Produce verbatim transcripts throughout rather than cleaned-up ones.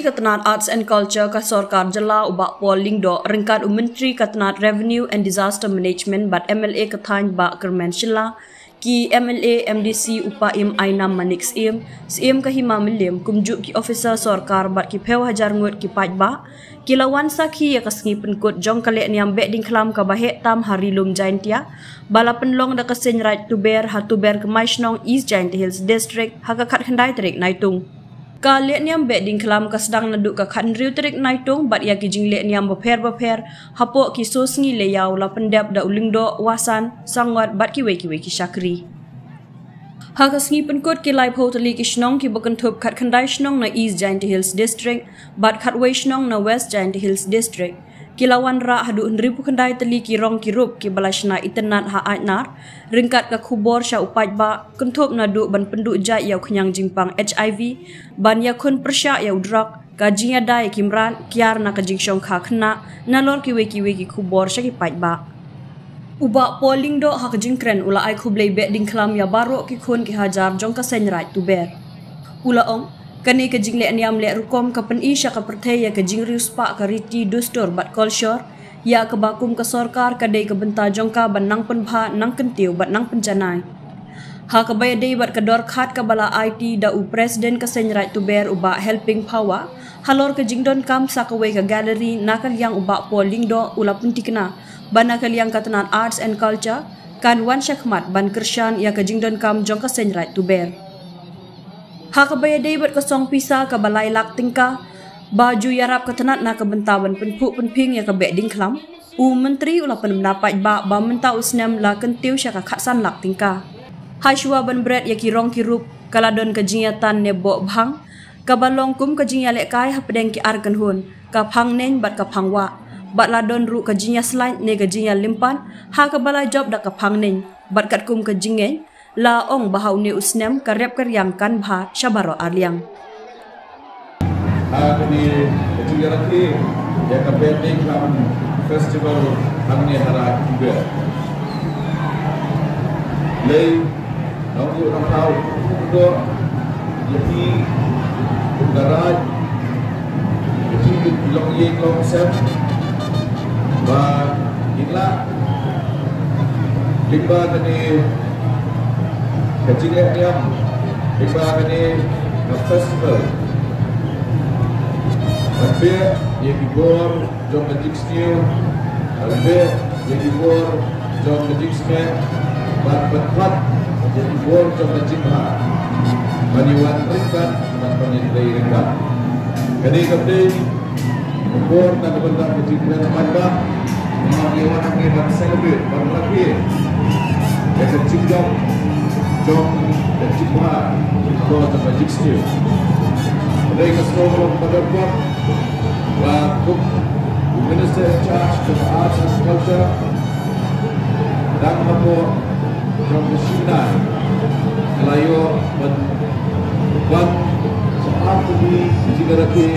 Ka tnat Arts and Culture ka sorkar jylla u Bah Paul Lyngdoh ryngkat u Myntri ka tnat Revenue and Disaster Management bad M L A ka thaiñ Bah Kyrmen Shylla, ki M L A, M D C u Bah Im Ainam Manik Syiem, Syiem ka Hima Mylliem, kumjuh ki officer sorkar bad ki phew hajar ngut ki paidbah ki la wan sakhi ïa ka sngi pynkut jong ka lehniam Behdeiñkhlam kaba heh tam ha Ri Lum Jaintia, ba la pynlong da ka Seiñ Raij Tuber ha Tuber Kmai Shnong, East Jaintia Hills District, ha ka khatkhyndai tarik Naitung. Ka lehniam Behdeiñkhlam ka sdang naduh ka khathynriew tarik Naitung bad ïa ki jinglehniam bapher bapher hapoh ki sosngi lehïaw la pyndep da u Lyngdoh, Wasan, Sangot bad kiwei kiwei ki shakri. Ha ka sngi pynkut, ki laiphew tylli ki shnong kiba kynthup khatkhyndai shnong na East Jaintia Hills District bad khatwei shnong na West Jaintia Hills District ki la wanrah haduh hynriewphew khyndai tylli ki rong ki rup kiba la shna itynnad ha Aitnar, ryngkat ka khubor sha u paidbah kynthup naduh ban pynduh jait ïa u khñiang jingpang H I V, ban ïakhun pyrshah ïa u drok, ka jingïada ïa ki mrad, kiar na ka jingshongkha khynnah, nalor kiwei kiwei ki khubor sha ki paidbah. U Bah Paul Lyngdoh ha ka jingkren u la ai khublei Behdeiñkhlam ïa baroh ki khun ki hajar jong ka Seiñ Raij Tuber. U la ong, kane ka jinglehniam leh rukom ka pyni sha ka pyrthei ïa ka jingriewspah ka riti dustur bad kolshor, ïa kaba kum ka sorkar ka dei ka bynta jong ka ban nang pynbha, nang kyntiew bad nang pynjanai. Ha kaba ïadei bad ka dor khat kaba la aiti da u President ka Seiñ Raij Tuber u Bah Helping Phawa, halor ka jingdonkam sa kawei ka gallery na ka liang u Bah Paul Lyngdoh u la pynthikna ba na ka liang ka tnat Arts and Culture kan wan shakhmat ban kyrshan ïa ka jingdonkam jong ka Seiñ Raij Tuber. Ha kaba ïadei bad ka song pisa kaba lai lak tyngka ba ju ïarap ka tnat na ka bynta ban pynphuh pynphieng ïa ka Behdeiñkhlam, u Myntri u la pynbna paidbah ba mynta u snem la kyntiew sha ka khatsan lak tyngka. Hashuwa ban bret ïa ki rong ki rup, ka la don ka jingïatan ne boh bhang kaba long kum ka jingïalehkai hapdeng ki ar kynhun, ka phang neng bad ka phang wah, bad la don ruh ka jingïaslait ne ka jingïalympat ha kaba la jop da ka phang neng, bad katkum ka jingngeit la ong ba ha une u snem ka rep ka riang kan bha sha baroh arliang. Ha kane ka jingïarakhe ïa ka Behdeiñkhlam Festival hangne ha Raid Tuber. Lei nongïoh nongthaw, u don ïa phi kum ka Raid, ïa phi ki longïing longsem ba ngin lah lyngba kane ka jinglehniam, lyngba kane ka festival, ban beh ïa ki bor jong ka jingsniew, ban beh ïa ki bor jong ka jingsngew, ban pynpait ïa ki bor jong ka jingbha ban ïa wan ryngkat, ban ïa trei ryngkat. Kane ka dei ka por na ka bynta ka jingkren paidbah, namar ngi wan hangne ban celebrate, ban rakhe ïa ka jingjop jong ka jingbha, ka bor jong ka jingsniew. Ka dei ka sngewbha ba don bor ba kum u Minister in charge jong ka Arts and Culture, dang hapoh jong ka shynna ka la ïoh ban wan sha artylli ka jingrakhe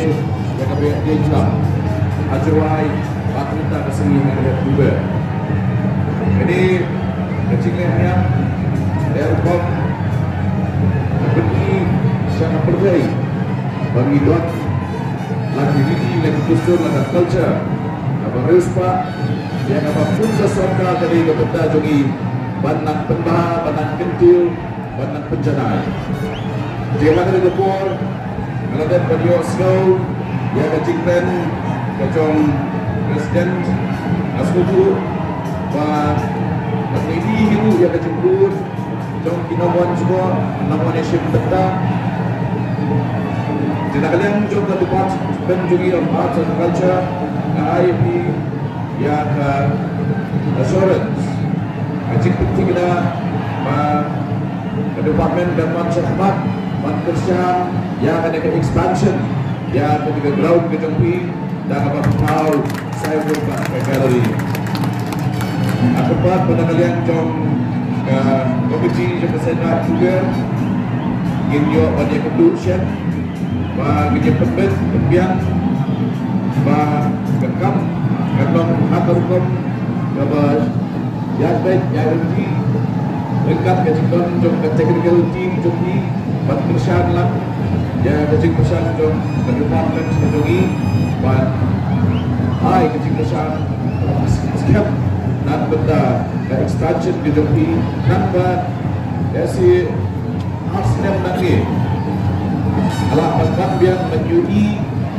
ïa ka Behdeiñkhlam ha Jowai bad mynta ka sngi ha ka Raid Tuber. Kane ka jinglehniam ka dei rukom ka pyni sha ka pyrthei ba ngi don la ki riti, la ki dustur, la ka culture kaba riewspah, ïa kaba kum ka sorkar ka dei ka bynta jong ngi ban nang pynbha, ban nang kyntiew, ban nang pynjanai. Te ha kane ka por nga la dep ban ïohsngew ïa ka jingkren ka jong President, nga sngewthuh ba ka dei hi ruh ïa ka jingkren jong ki nongwan jubor, nongwan ïashim bynta. Te na ka liang jong ka Department jong ngi of Arts and Culture, nga ai ïa phi ïa ka assurance, ka jingpynthikna ba ka department kan wan shakhmat ban kyrshan ïa kane ka expansion ïa kane ka ground ka jong phi, da kaba pynpaw saiwbun bad ka gallery. Nga kyrpad ba na ka liang jong ka komiti jong ka Seiñ Raij Tuber ngin ïoh ban ïakynduh shen ba ngin ïa pynbeit pynbiang ba ka kam kan long ha ka rukom kaba ïaid beit ïaid ryntih ryngkat ka jingdon jong ka technical team jong ngi, Ban kyrshan lang ïa ka jingkyrshan jong ka department ka jong ngi, ban ai ka jingkyrshan skhem na ka bynta ka expansion ka jong phi, namar ba ka shi ar snem na ngi ka la ban ban biang ban ïohi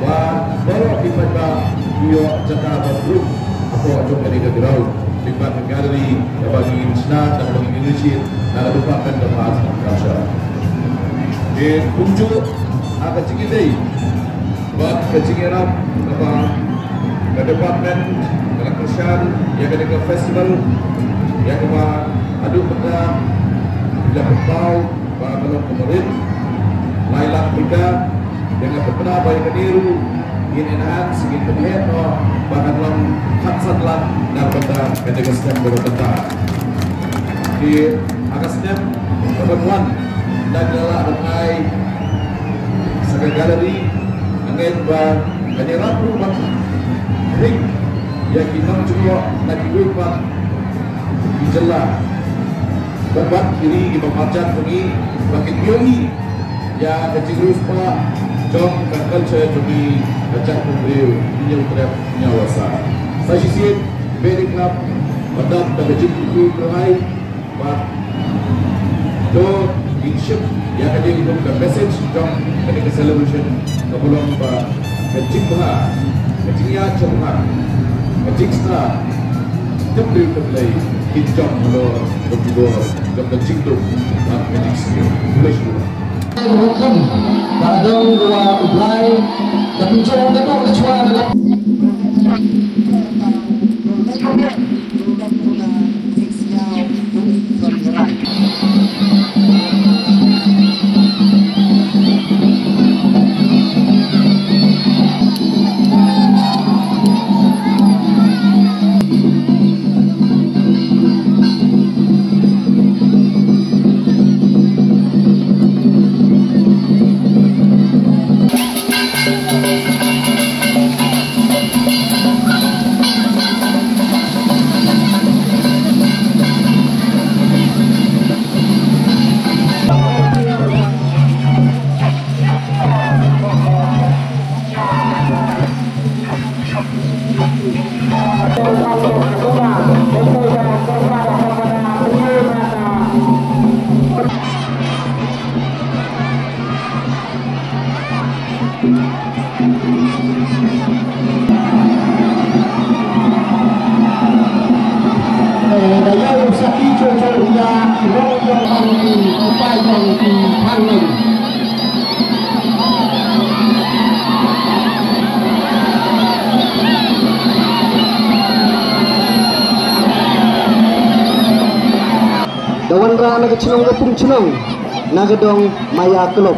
ba baroh ki paidbah ki ïoh jaka ban rum hapoh jong kane ka ground. Pynban ka gallery kaba ngi shna, kaba ngi initiate na ka Department of Arts and Culture. Te kumjuh ha ka jingïadei bad ka jingïarap kaba ka department ka la kyrshan ïa kane ka festival, ïa kaba haduh mynta la pynpaw ba ka long kaba rit lai lak tyngka. Ïa nga kyrpad ba ïa kane ruh ngin enhance, ngin pynheh noh ba kan long khatsan lak na ka bynta kane ka snem kaba mynta. Te ha ka snem kaba wan, lada ngi lah ban ai sa ka gallery, nga ngeit ba kan ïarap ruh ban ring ïa ki nongjngoh na kiwei pat ki jylla bad bad ki ri kiba marjan jong ngi, ba kin ïohi ïa ka jingriewspah jong ka culture jong ngi, ka jaitbynriew Hynñiewtrep Hynñiewasa. Sa shisien Valley Club ba dap da ka jingkyrkhu kyrhai ba to ngin shim ïa kane kum ka message jong kane ka celebration, kaba long ba ka jingbha, ka jingïaid jong ka, ka jingstad, tip briew tip Blei kin jong halor ka jingdum jong ka jingdum bad ka jingsniew. Khublei shibun. Rukom, ka dong ruwa U Blai, ka pynjong ka dong ka chwa ka. Da wanrah na ka chnong ka pung chnong na ka dong Maya Club.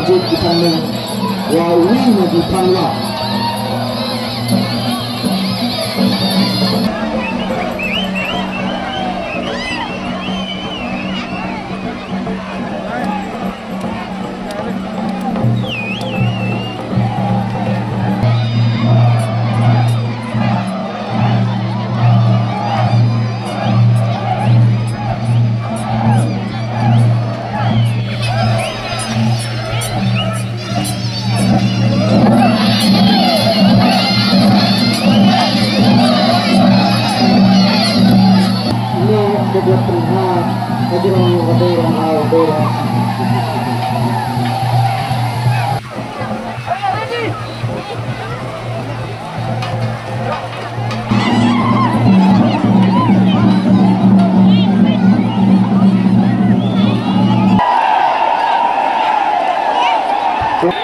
jied ki phan neng, wa wi na ki phan wah.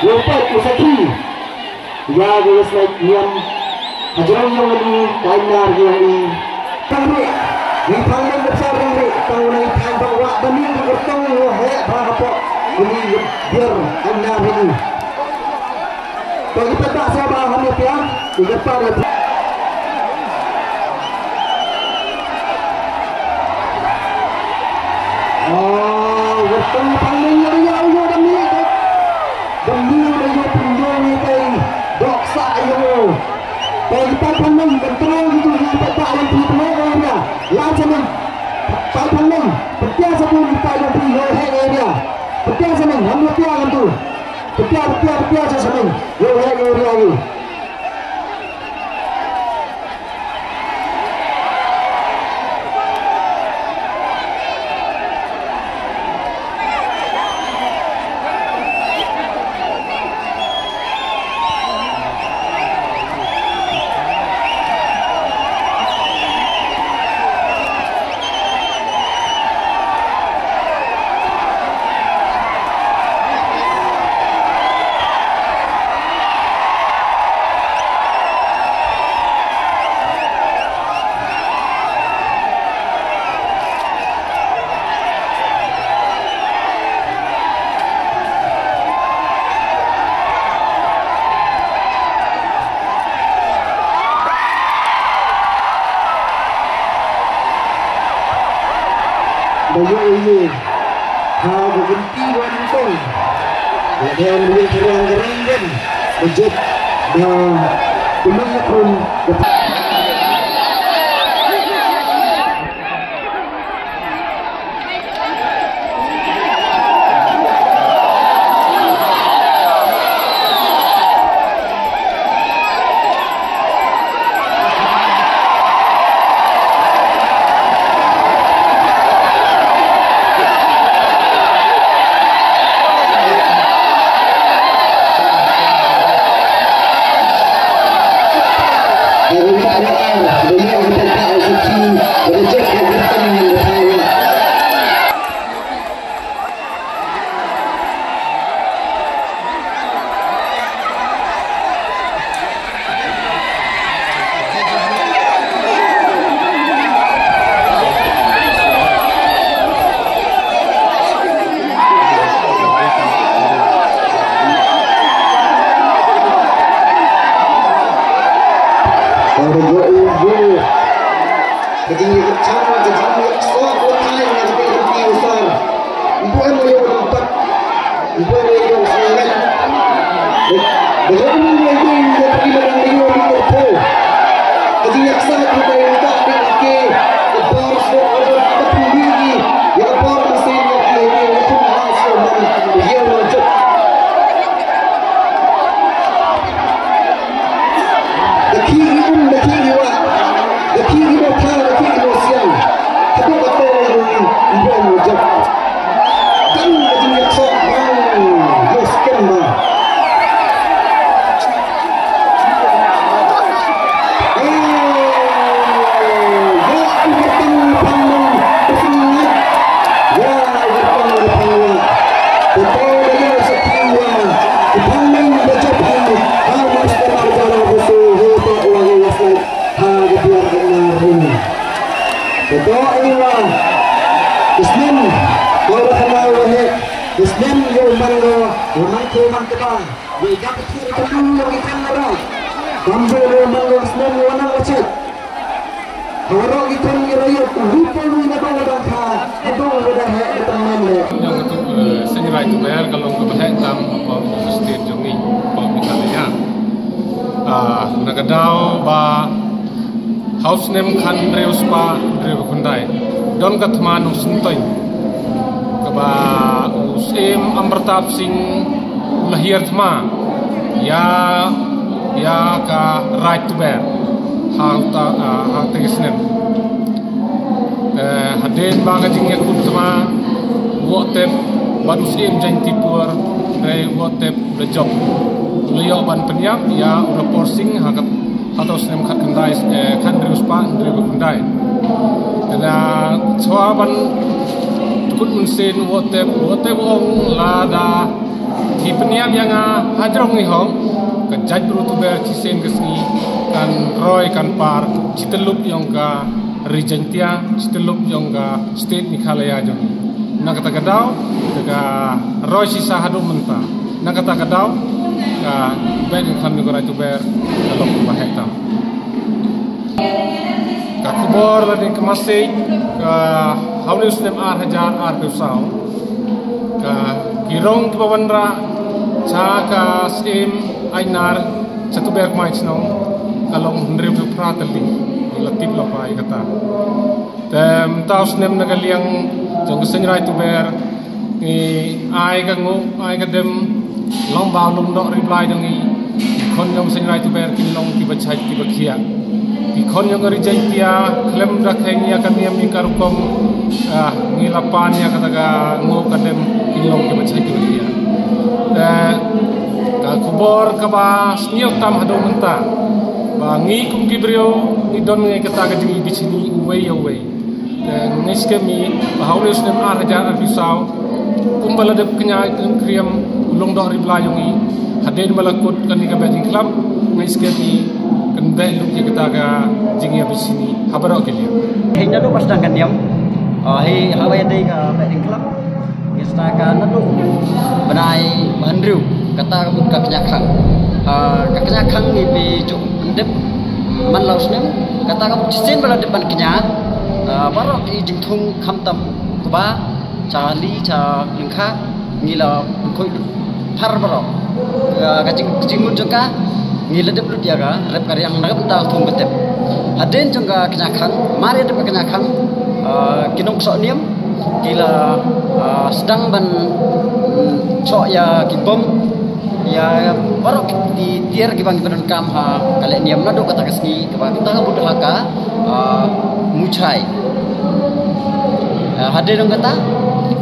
Yow pat u sakhi ïa ka ïaslait niam hajrong ïong ngi, ka aiñ nar ïong ngi. Tang ri ngi phan lem bsa ri ri tang u nai phan ba wa ba ni ka tong u he ba hapoh u ni biar aiñ nar ri. To ki pat ba sa ba ham ïa pia ki kyrpad ïa pia. Oh, wyrpang pang ning ïa ïa u ïa dami. Dami u ïa pynïoh ni kai dok sa ïa u. Kai pat pang ning kan terang gitu ni pat ba lam pi pynïoh ïa ïa. Lam sa ning. Pat pang ning. Pyntia sa tu ni pat lam pi ïoh he ïa ïa. Pyntia sa ning. Ham ïa pia kan tu. Pyntia pyntia pyntia sa sa ning. Ïoh he ïa ïa. Ba ïoh ïoh ha ka kynti Wellington. La dang ïoh ka rang ka rang kan. Ba jop ba kumne kun. Ka jingïakynduh, ka jingïakynduh, ka jingïakynduh, ka jingïakynduh. Da khih ki um, da khih ki wah, da khih ki botha, da khih ki bosiang. Haduh kato ruh ym don jop. Dang ka jingïasoh bang ïa skem ba. Eh, ïa u kyrpang u pang nong u pang nong. Ïa u kyrpang u pang nong. Kato da ïa u sa pang nong. U pang nong da jop pang nong. Ha mas ka mar jara busu, he pa u ang ïa slai. Ha ka biar ka na rum. Ka to ai wa. Isnin. Ko ba ka na wa he. Isnin yo man go. Yo man ko man ka ba. Yo ka ka ki ka tu yo ki kan na ba. Kam bo yo man go isnin yo na wa chet. Ka wa ro ki kan ki ra yo ku wi ko wi na ba wa dang kha. Ka to wa da he ka tang man le. Seng rai tu bayar ka long ka ba he tam ko state jong ni ko mi ka ya. Ah, na ka daw ba ha u snem khathynriew spah hynriew khyndai. Don ka thma nongsyntoi. Kaba u Syiem Amartap Singh u la hiar thma. Ïa, ïa ka Raid Tuber. Ha u ta, ah, ha u te snem. Eh, hadien ba ka jingïakut thma, u Wohtep, bad u Syiem Jaiñtiapuar, hynrei u Wohtep, u la jop. U la ïoh ban pynïap, ïa, u Rapor Singh, ha ka, ha u snem khatkhyndai, eh, khathynriew spah, hynriew khyndai. Te da, chwa ban, kut mynsiem u Wohtep, u Wohtep u ong lada, ki pynïap ïa nga, hajrong ngi hong, ka jaitbru Tuber shisien ka sngi, kan roi, kan par, shi tyllup jong ka, Ri Jaiñtia, shi tyllup jong ka state Meghalaya jong ngi. Na kata ka daw, ka roi shisha haduh mynta. Na kata ka daw, ka Behdieñkhlam jong ka Raid Tuber, ka long ba heh tam. Ka khubor lane ka message, ka ha une u snem ar hajar arphew saw. Ka ki rong kiba wanrah, sha ka Syiem Ainar, sha Tuber Kmai Chnong, ka long hynriewphew phra tylli, ngi la tip lypa ïa kata. Te mynta u snem na ka liang jong ka Seng Raid Tuber, ngi ai ka nguh, ai ka dem, long ba u Lyngdoh Ri Blai jong ngi, ki khon jong ka Seng Raid Tuber, kin long kiba shait kiba khiah. Ki khon jong ka Ri Jaiñtia, khlem da kheiñ ïa ka niam ïa ka rukom, ah, ngi la pan ïa kata ka nguh ka dem, kin long kiba shait kiba khiah. Te ka khubor kaba sniew tam haduh mynta, ba ngi kum ki briew, ngi don ngi kata ka jingïabishni uwei ïa uwei. Te ngi skhem ngi, ba ha une u snem ar hajar arphew saw, kumba la dep kñia kñia kriam, u Lyngdoh Ri Blai jong ngi, hadien ba la kut kane ka Behdieñkhlam, ngi skhem ngi, kan beh lut ïa kata ka jingïabishni, ha baroh ki liang. Hei naduh ba sdang ka niam, ah, hei haba ïadei ka Behdieñkhlam. Ngi sdang ka naduh bnai ba hynriew, kata ka mut ka kñia khang. Ah, ka kñia khang ngi phi ju pyndep man la u snem, kata ka mut shisien ba la dep ban kñia, ah, baroh ki jingthung khamtam u kba, sha li, sha lyngkha, ngi la pynkhuid lut. Phar baroh. Ka, ka jing, jingmut jong ka, ngi la dep lut ïa ka, rep ka riang na ka bynta thung ka tep. Hadien jong ka kñia khang, mar ïa dep ka kñia khang, ah, ki nongksoh niam, ki la, ah, sdang ban, mm, shoh ïa ki bom, ïa baroh ki tiar kiba ngi pyndonkam ha ka lehniam naduh kata ka sngi, kaba kata ka mut ha ka, ah, Muchai. Ah, hadien jong kata,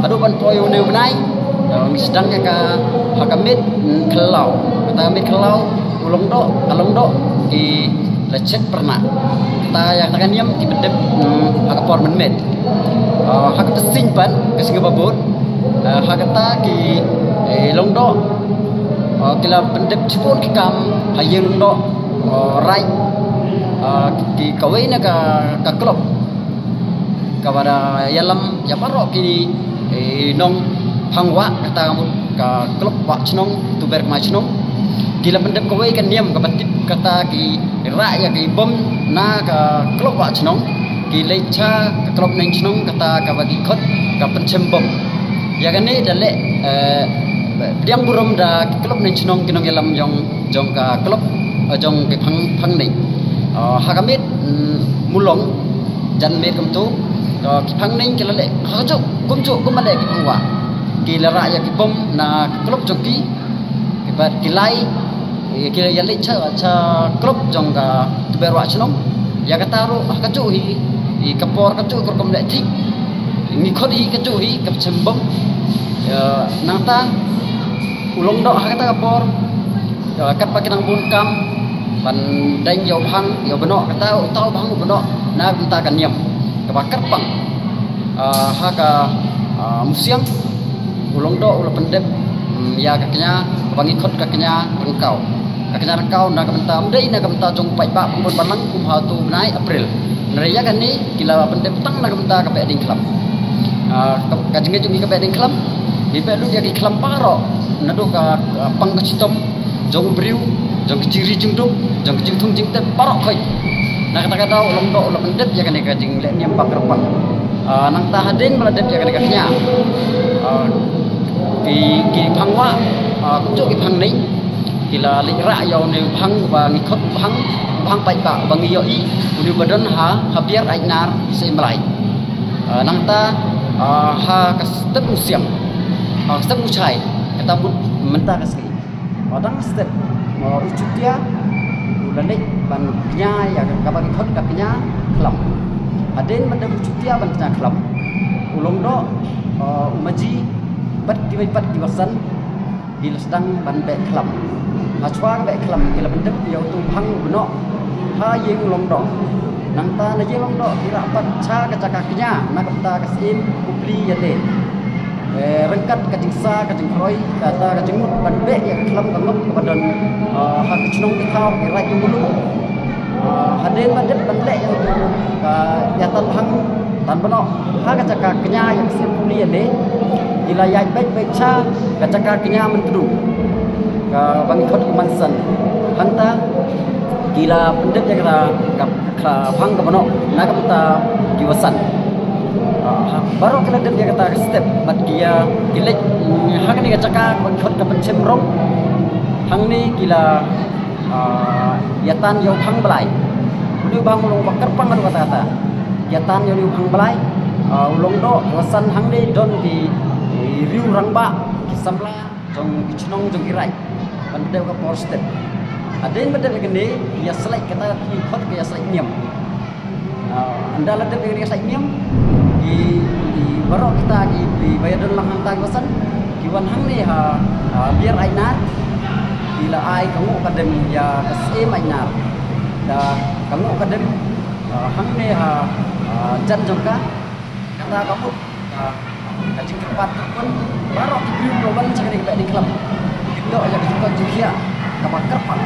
haduh ban poi une u bnai, ah, ngi sdang ïa ka, ha ka miet, mm, khlaw. Kata ka miet khlaw, u Lyngdoh, ka Lyngdoh, ki la check pyrnah. Kata ïa kata ka niam ki pyndep, mm, ha ka por mynmiet. Ah, ha kata ka sngi pat, ka sngi ba bud, ah, ha kata ki, eh, Lyngdoh, ah, ki la pyndep shibun ki kam ha ïing Lyngdoh, ah, Raid, ah, ki kawei na ka, ka club. Kaba da ïalam ïa baroh ki, eh, nongphang wah, kata ka mut ka club wah chnong, Tuber Kmai Chnong. Ki la pyndep kawei ka niam kaba tip kata ki rah ïa ki bom na ka klop wah chnong, ki leit sha ka klop neng chnong kata kaba ki khot ka pynchim bom. Ïa kane da leh, eh, pdiang burom da ki klop neng chnong, ki nongïalam jong, jong ka klop, eh, jong ki phang, phang neng. Eh, ha ka miet, mm, Mulong, jan miet kumto, eh, ki phang neng ki la leh ha kajuh kumjuh kumba leh ki phang wah. Ki la rah ïa ki bom na ka klop jong ki, ki bad ki lai, eh, ki la ïa leit sha, sha klop jong ka tber wah chnong. Ïa kata ruh ha kajuh hi, ïa ka por kajuh ka rukom leh thik. Ngi khot hi kajuh hi ka pynchim bom. Ïa, nangta u Longdoh ha kata ka por, ïa, katba ki nang bun kam ban deng ïa u bhang, ïa u bnoh, kata uta u bhang u bnoh na ka bynta ka niam kaba kyrpang. Ah, ha ka, ah, musiang, u Longdoh u la pyndep, mm, ïa ka kñia kaba ngi khot ka kñia ryngkaw. Ka kñia ryngkaw na ka bynta, ym dei na ka bynta jong u paidbah pynbun balang kum ha uto u bnai April. Hynrei ïa kane ki la pyndep tang na ka bynta ka Behdeiñkhlam. Ah, ka, ka jingngeit jong ngi ka Behdeiñkhlam, ngi peit lut ïa ki khlam baroh, naduh ka, ka pang ka chitom jong u briew, jong ka jingri jingdup, jong ka jingthung jingtep baroh khoit. Na kata ka daw u Longdoh u la pyndep ïa kane ka jingleh niam ba kyrpang. Ah, nangta hadien ba la dep ïa kane ka kñia, ah, ki, ki phang wah, ah, kumjuh ki phang neng, ki la leit rah ïa une u bhang ba ngi khot u bhang, u bhang paidbah ba ngi ïohi, une ba don ha, ha Biar Aitnar Syiem Blai. Ah, nangta, ah, ha ka step musiang, ha ka step mushai, kata mut mynta ka sngi. Ba dang step, ah, u Chutia u la leit ban kñia ïa ka, kaba ngi khot ka kñia khlam. Hadien ba dep u Chutia ban kñia khlam, u Longdoh, ah, u Maji bad kiwei pat ki basan ki la sdang ban beh khlam. Hashwa ka beh khlam ki la pyndep ïa uto u bhang u bnoh ha ïing u Longdoh. Nangta na ïing u Longdoh ki rah pat sha ka jaka kñia na ka bynta ka Syiem Kupli ïa te. Eh, ryngkat ka jingsa, ka jingkhroi, kata ka jingmut ban beh ïa ka khlam ka ngop kaba don, ah, ha ka chnong ki thaw ki raid ki muluk. Ah, hadien ba dep ban leh ïa uto ka ïa tan bhang tan bnoh ha ka jaka kñia ïa ka Syiem Kupli ïa te, ki la ïaid beit beit sha ka jaka kñia Myntdu, kaba ngi khot ka Mansan. Hangta ki la pyndep ïa kata ka, ka bhang ka bnoh na ka bynta ki basan. Ah, baroh ki la dep ïa kata ka step bad ki ïa, ki leit, mm, ha kane ka jaka kaba ngi khot ka Pynshim Rong. Hangne ki la, ah, ïa tan ïa u bhang blai. Une u bhang u long ba kyrpang haduh katta katta. Ïa tan ïa une u bhang blai, ah, u Longdoh, ki basan hangne don ki, ki riew rangbah, ki samla jong ki chnong jong ki raid ban dep ka por step. Hadien ba dep ïa kane, ïa slait, kata ki khot ka ïa slait niam. Ah, ynda la dep ïa kane ïa slait niam, ki, ki baroh kita ki, ki ba ïa don lang hangta ki basan, ki wan hangne ha, ha Biar Aitnar, ki la ai ka nguh ka dem ïa ka Syiem Aitnar. Da ka nguh ka dem, ah, hangne ha, ah, jan jong ka, kata ka mut, ah, ka jingkyrpad kyrpad baroh ki briew kiba wan sha kane ka Behdeiñkhlam. Ki doh ïa ka jingkoit jingkhiah kaba kyrpad.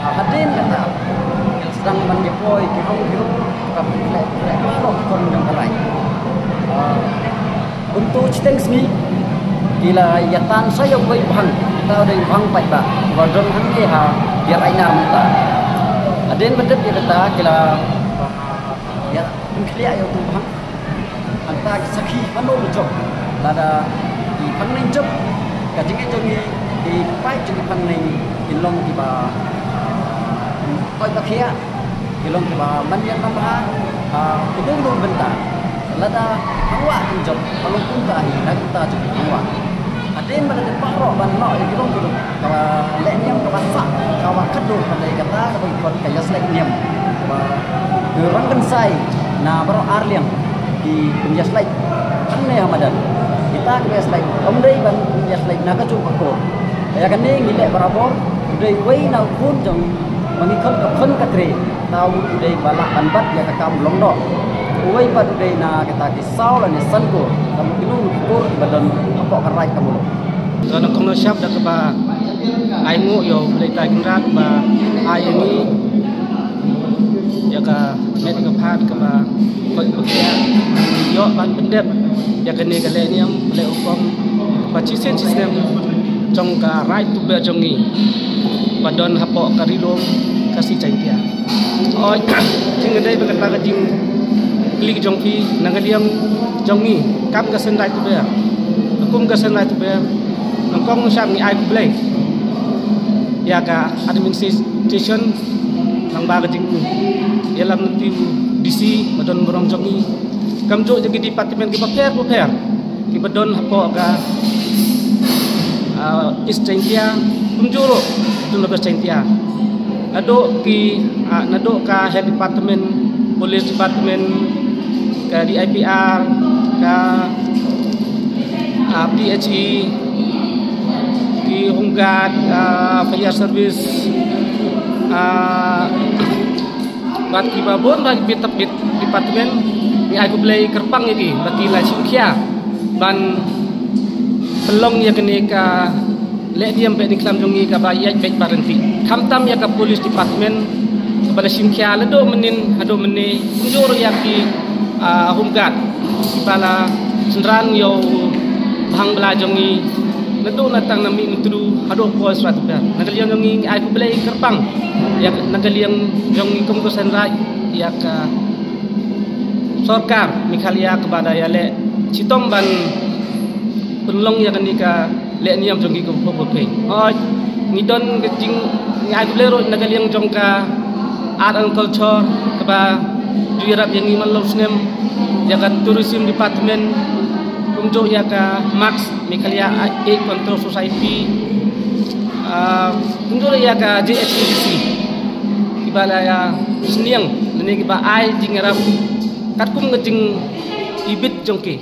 Ah, hadien kata ki la sdang ban ïa poi ki rong ki rong, ka pynleh pynleh baroh ki khon jong ka raid. Ah, kumto shiteng sngi ki la ïa tan sa ïa uwei u bhang, kata u dei u bhang paidbah uba don hangne ha Biar Aitnar mynta. Hadien ba dep ïa kata ki la, ah, ïa pynkhlieh ïa uto u bhang. Hangta ki sakhi mano ba jop. Lada ki phang neng jop, ka jingngeit jong ngi, ki paid jong ki phang neng kin long kiba, ah, koit ba khiah, kin long kiba man ïa ka bha, ah, ki dei ruh bynta. Lada phang wah kin jop, ka long kumta hi na ka bynta jong ki phang wah. Hadien ba la dep baroh ban noh ïa ki rong ki ruh, kaba leh niam kaba sah, kaba khatduh ka dei kata kaba ngi khot ka ïaslait niam. Kaba ki rang kynsai na baroh ar liang ki pynïaslait hangne ha madan. Kita ki ïaslait, ym dei ban pynïaslait na kajuh ka kur. Ïa kane ngi leh barabor, u dei uwei na u khun jong ba ngi khot ka khun ka tre. Uta u dei ba lah ban bat ïa ka kam u Longdoh. Uwei pat u dei na kita ki saw lane san kur, ka mut ki nong ki kur ba don hapoh ka raid ka muluk. To nga kongno shap da kaba ai nguh ïa U Blei Trai Kynrad ba ai ïa ngi ïa ka met ka phad kaba koit ba khiah, ïoh ban pyndep ïa kane ka leh niam leh hukum ba shisien shisnem. jong ka Raid Tuber jong ngi ba don hapoh ka Ri Lum Khasi Jaiñtia. Oi, jingkyrpad ba kata ka jingkylli jong phi na ka liang jong ngi kam ka seng Raid Tuber, kum ka seng Raid Tuber, nongkong nongshad ngi ai khublei ïa ka administration nang ba ka jingïalam na u D C ba don burom jong ngi, kumjuh jong ki department kiba pher ba pher kiba don hapoh ka, ah, East Jaiñtia, kumjuh ruh don West Jaiñtia. Naduh ki, ah, naduh ka health department, police department, ka D I P R, ka, ah, P H E, ki home guard, ah, fire service, ah, bad kiba bun ba ki bit bit department, ngi ai khublei kyrpang ïa ki ba ki la shim khia ban pynlong ïa kane ka leh niam beh diengkhlam jong ngi kaba ïaid beit bad ryntih. Khamtam ïa ka police department kaba la shim khia naduh mynnin haduh mynne, kumjuh ruh ïa ki, ah, home guard kiba la synran ïa u bhang bla jong ngi naduh na tang na Mihmyntdu haduh poi Sra Tuber. Na ka liang jong ngi ngi ai khublei kyrpang ïa, na ka liang jong ngi kum ka seng Raid ïa ka sorkar Meghalaya kaba da ïaleh shitom ban pynlong ïa kane ka leh niam jong ngi ka phuh ka phuh. Hooid, ngi don ka jing, ngi ai khublei ruh na ka liang jong ka Art and Culture kaba ju ïarap ïa ngi man la u snem, ïa ka Tourism Department, kumjuh ïa ka MACS, Meghalaya Aid Control Society, ah, kumjuh ïa ka J H A D C kiba la ïa sniang lane kiba ai jingïarap katkum ka jingibit jong ki.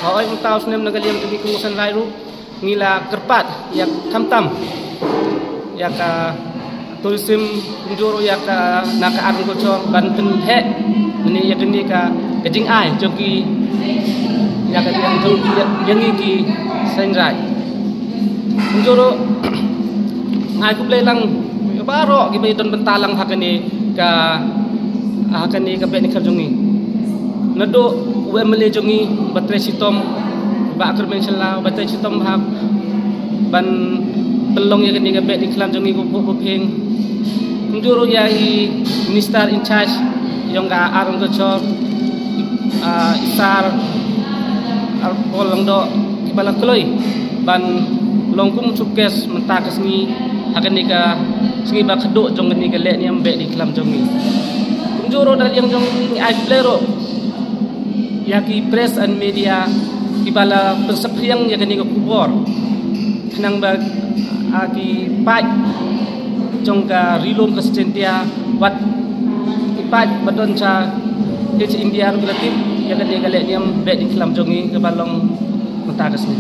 Hooid, mynta u snem na ka liang jong ngi kum ka seng Raid ruh ngi la kyrpad ïa khamtam ïa ka tourism, kumjuh ruh ïa ka na ka Art and Culture ban pyntheh mynne ïa kane ka, ka jingai jong ki ïa ka jong ki ïa, ïa ngi ki seng Raid. Kumjuh ruh ngi ai khublei lang ïa baroh kiba ïadon bynta lang ha kane ka, ha kane ka beh diengkhlam jong ngi. Naduh u M L A jong ngi ba trei shitom, Bah Kyrmen Shylla, ba trei shitom ha ban pynlong ïa kane ka beh diengkhlam jong ngi ka phuh ka phuh. Kumjuh ruh ïa i Minister in charge jong ka Art and Culture, ah, i Sir Arpol Lyngdoh, kiba la kloi ban long kum showcase mynta ka sngi ha kane ka sngi ba khadduh jong kane ka leh niam beh diengkhlam jong ngi. Kumjuh ruh na ka liang jong ngi ngi ai khublei ruh ïa ki press and media kiba la pynsaphriang ïa kane ka khubor khnang ba, ah, ki paid jong ka Ri Lum Khasi Jaiñtia wat ki paid ba don sha India ruh ki la tip ïa kane ka leh niam beh diengkhlam jong ngi kaba long mynta ka sngi.